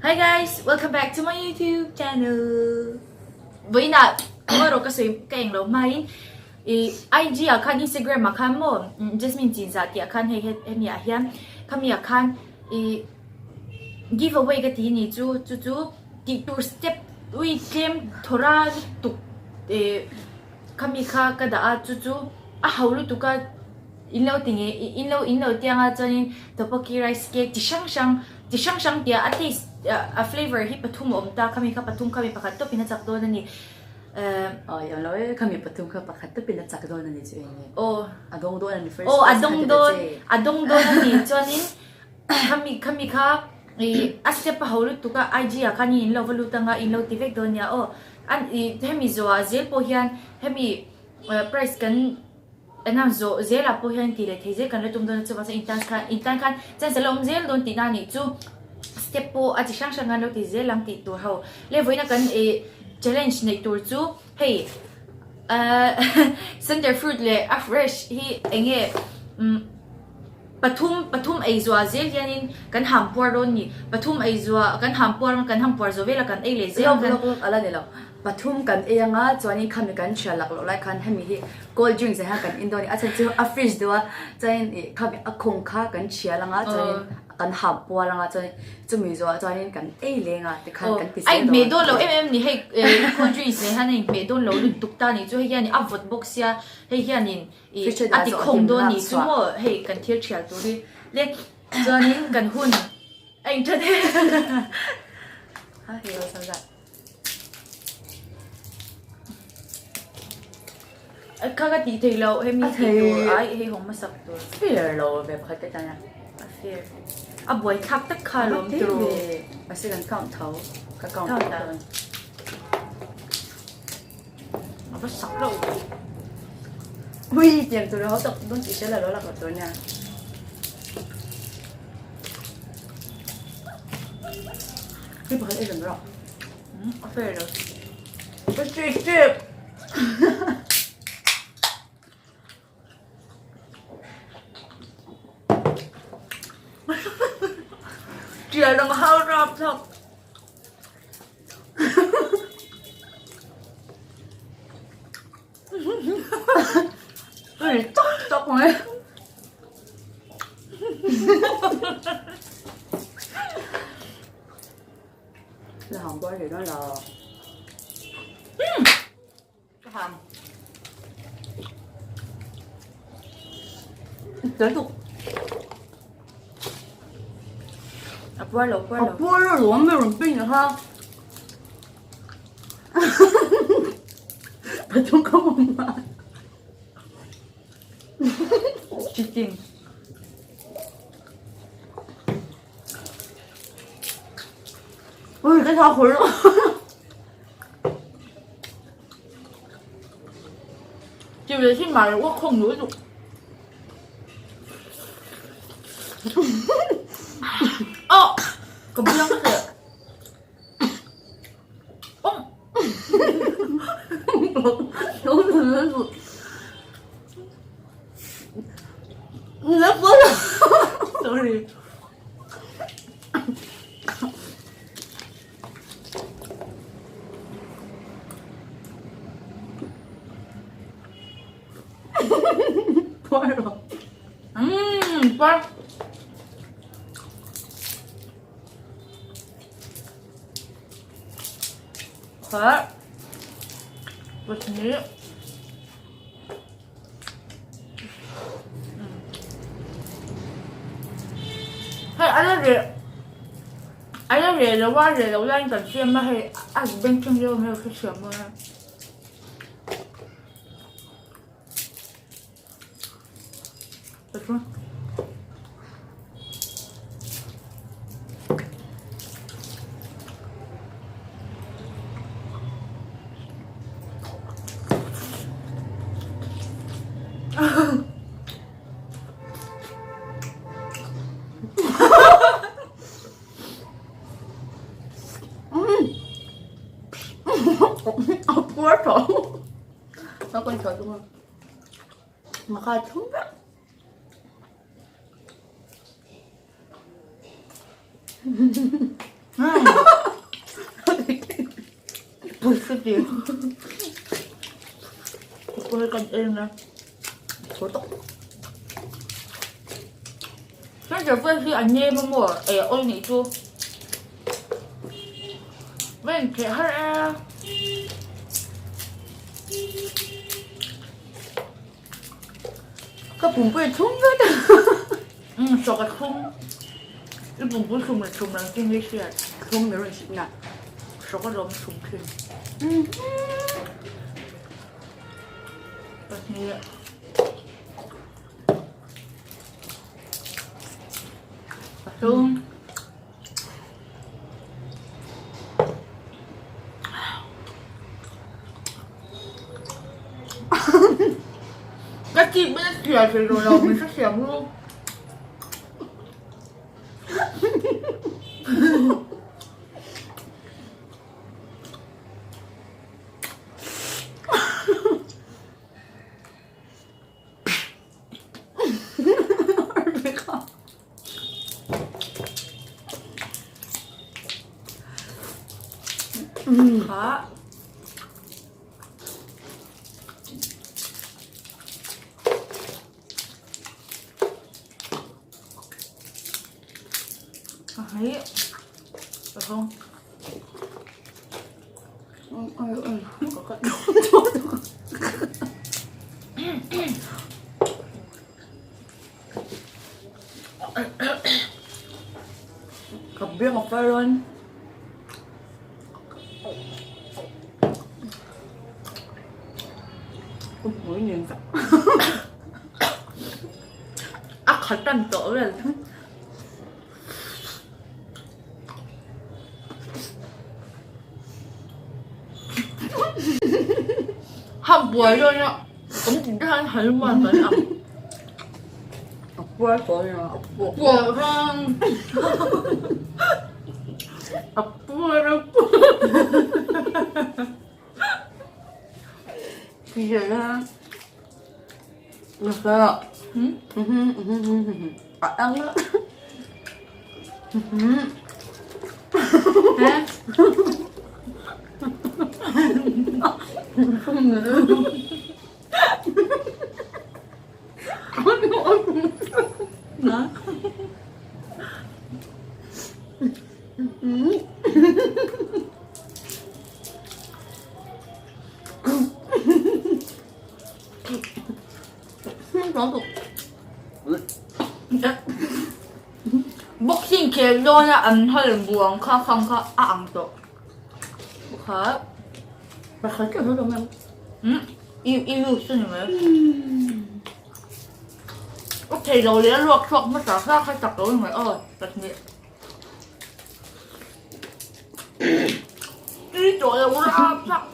Hi guys, welcome back to my YouTube channel. Vawiinah tomorrow ka sawi ka englo hmain i IG ah khan Instagram ah khan maw Jasmine Chinzah tih ah khan hei hemi ah hian khami ah khan i give away ka ti ni chu chu chu tih tur step ui tlem thawra lutuk eh khami kha ka dah a chu chu a ho lutuk a in lo ti nge in lo in lo tiang a chuanin tteokbokki rice cake chi hrang hrang chi hrang hrang tia a taste a flavour hi pathum a awm ta khami kha pathum khami pakhat tawpin a chak dawn a ni eh Aw i awm lo e khami pathum kha pakhat tawpin a chak dawn a ni chu eng nge aw a dawng dawn a ni first aw a prize kha dawng ti ta dawn che a dawng dawn a ni chuanin khami khami kha ih a step a ho lutuk a IG ah khan in lo va lut anga in lo ti vek dawn nia aw an ih hemi zawhah zel pawh hian hemi prize kan Enam zawh zelah pawh hian tih leh thei zel kan la tum dawn a chuvang chuan intan khan intan khan chance a la awm zel dawn tihna a nih chu step pawh a chi hrang hrang an lo ti zel ang tih tur ho leh vawiina kan ih challenge neih tur chu hei ahh center fruit leh a fresh hi eng nge umm pathum pathum ei zuah zel hianin kan ham puar dawn a ni pathum ei zuah kan ham puar kan ham puar zawh velah kan ei leh zel Lawk lawk lawk a la ni lo. Pathum kan ei anga chuanin khami kan hria lak loh lai khan hemi hi cold drinks ah hian kan in dawn a ni. A chhan chu a fridge deuh a chuanin ih khami a khawng kha kan hria lang a chuanin kan hap puar anga chuanin chumi zawhah chuanin kan ei leng a tikhan kan ti A zel dawn. inhmeh dawn lo em em ni hei cold drinks nen hian a inhmeh dawn lo lutuk ta nih chu hei hian a vawt bawk sia hei hianin ih a ti khawng dawn nih chu maw hei kan thil thial tur hi le chuanin kan hun a inthat em. Kha ka tih theih loh hemi tih tur ai hei hawng hmasak tur. Fair lo ve pakhat te tan a. A fair. A buai thlak tak kha lawm tur. Mahse kan count tho. Ka count tho dawn. A va sak lo. Ui tiang tur ho tak dawn tih hre la lo lak lo tur nia. Hei pakhat ei reng rawh. A fair lo. Ka chik chik. Chial ang hau rap thak. Ui chok chok mai. Là hỏng quá thì nó là Ka ham. Tới tục. A puar lo puar lo. A puar lo luam mai rawn pin ha. Pathum ka mawm a. Cheating. Ui ka tha khur lo. Chiều về khi mà quốc không nữa rồi. Ơ, có biang kìa. Ôm. Sorry. Puar. Kha. Pahnih. Hei a la reh a la reh lo a reh loh laiin kan siam a hei a bank thleng deuh mai a hrethiam dawn a. A puar tawh. Ka kawn chhuah tum a. Maka thum vek. City. Pawh hi kan en a. Thaw tawk. Center pawh hi a nem a maw eh a awl nih chu. Va intheh har e. Ka pumpui a thum vek a. Umm sawk a thum. I pumpui thum leh thum lo chin hi hriat. Thum ber rawn hrilh na. Sawk a lawm thum thin. Pahnih. Pathum. Ka chip mai a chhia thei tawh lo min hrethiam ru. Kha. Ka hei. Ka hawng. Ka biang a far dawn. Ka hmui nen tak. A khat tan tawh vel. Hak buai dawn a, kan tih te hian Hanuman kan ang. A puar tawh ania, a puar. Puar rang. A puar a puar. A ang a. Boxing khel dawna an hal buang kha khang kha a ang tawh. Pakhat. Pakhat ka hmu tawh mai. Umm i i use a ni mai. A thei lo leh a luak chhuak hmasa kha kha chak lo a ni mai aw pahnih. Tui tawh lo rap rap.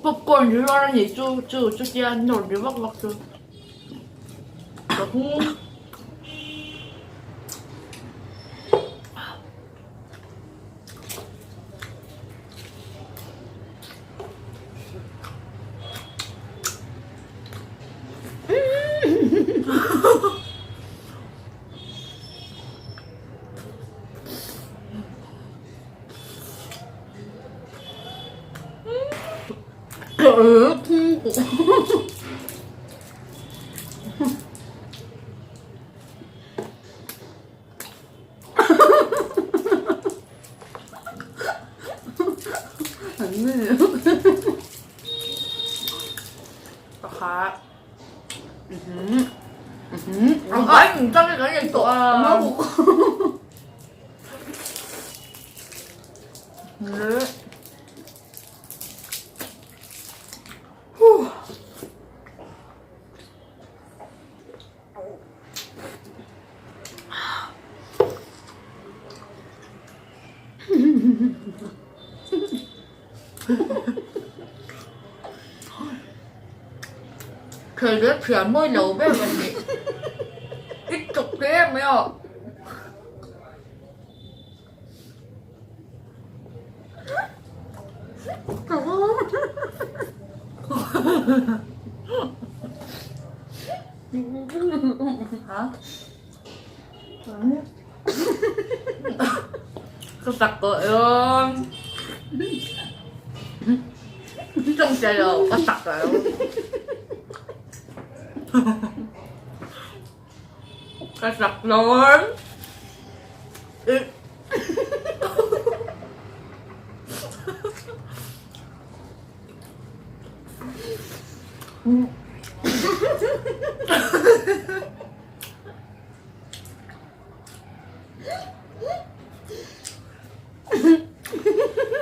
Popcorn ri rual a nih chu chu chutia nawr ri vak vak chu ka hung. Pakhat. Ang dami ka rin ito ah. Hindi. Whew. Thei leh thiam mawi lo ber a ni. I chawk hle em mai aw. Hả? Ka sak tawh dawn. Tawng tel lo, ka sak tawh lo. Ka sak dawn.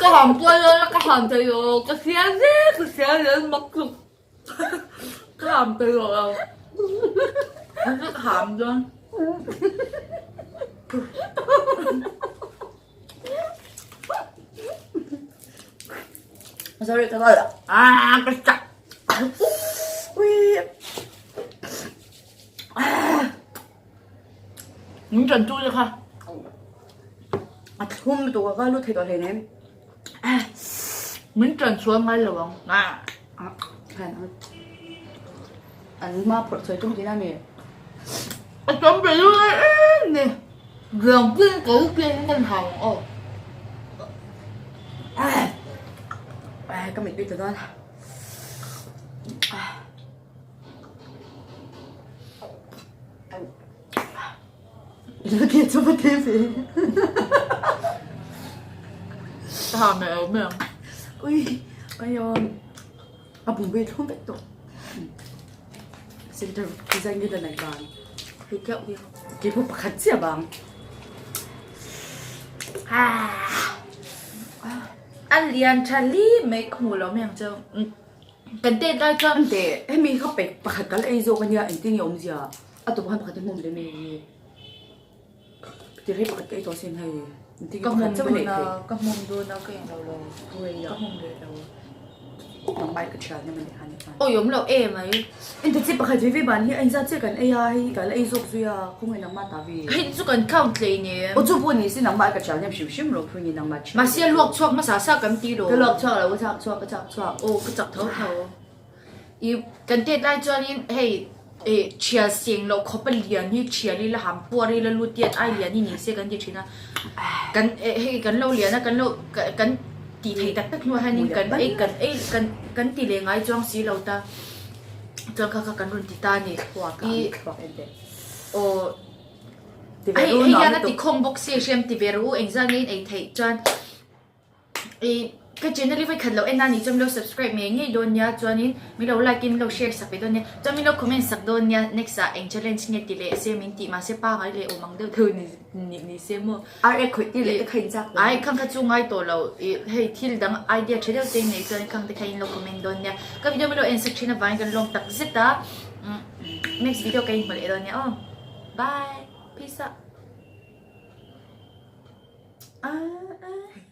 Ka ham pual lo la ka ham thei lo ka hria zel ka hria zel mak chu ka ham thei lo lo an ka ham dawn. Sorry ka kal ah ka chak ui Min ṭan tu te kha. A thlum lutuk a ka lut thei tawh hleinem. Min ṭan sual ngai lo ang. An hma phawrh sawi tum tihna mi? A tam ve lu lai em ni. Liangpui ko pian ngan hau ang aw. Ka mittui ta dawn. Ha mẹ ở miệng. Ui, ôi a bung ve thum vek tawh. Center design nge dan ai bang. Hei keuh hi. Ke pawh pakhat chiah bang. A lian tha li mai ka hmu lo mai ang chu. Kan tet lai chuan. Ante, hemi kha pek pakhat ka la ei zawk ania engtin nge awmzia a tawp khan pakhat hi hmawm leh mai hi. Tirei pakhat ka ei tawh sin hei engtin nge Ka pakhat hmawm chauh a neih dawn a, theih. ka hmawm dawn a ka englo lo, ka hmawm leh lo. Nangmah ka thian em ani khan chuan. Awi awm loh em mai. Ente chi pakhat ve ve ban hi a inzat chiah kan ei a hei ka la ei zawk zui a khawngaih nangmah ta ve. Hei chu kan count hlei nem. Aw chu pawh ni se nangmah ka thian em hrim hrim lo phun in nangmah thian. Mahse a luak chhuak hmasa sa kan ti lo. Ka luak chhuak lo ka chak chhuak ka chak chhuak. Aw ka chak tho tho. I kan tet lai chuanin hei eh thial seng loh khawp a lian hi thial ila ham puar ila lut tiat ai lian hi ni se kan ti thin a. Kan eh hei kan lo lian a kan lo kan ti thei tak tak hnuah hianin kan ei kan ei kan kan ti leh ngai chuang si lo ta. Chuan kha kha kan rawn ti ta a ni. I aw hei hei hian a ti khawng bawk si hriam ti ve rawh u engzah nge in ei theih chuan. I ka channel hi vawikhat lo en a nih chuan min lo subscribe ngei ngei dawn nia chuanin min lo like in min lo share sak ve dawn nia chuan min lo comment sak dawn nia next ah eng challenge nge ti leh se min tih mahse pangai leh awm ang deuh deuh ni ni ni se maw Ar ek khawih tir leh te kha in chak ai khang kha chu ngai tawh lo i hei thil dang idea tha deuh te nei chuan khang te kha in lo comment dawn nia ka video min lo en sak thin avangin kan lawm tak zet a next video ka inhmu leh dawn nia aw bye peace out. Ah ah.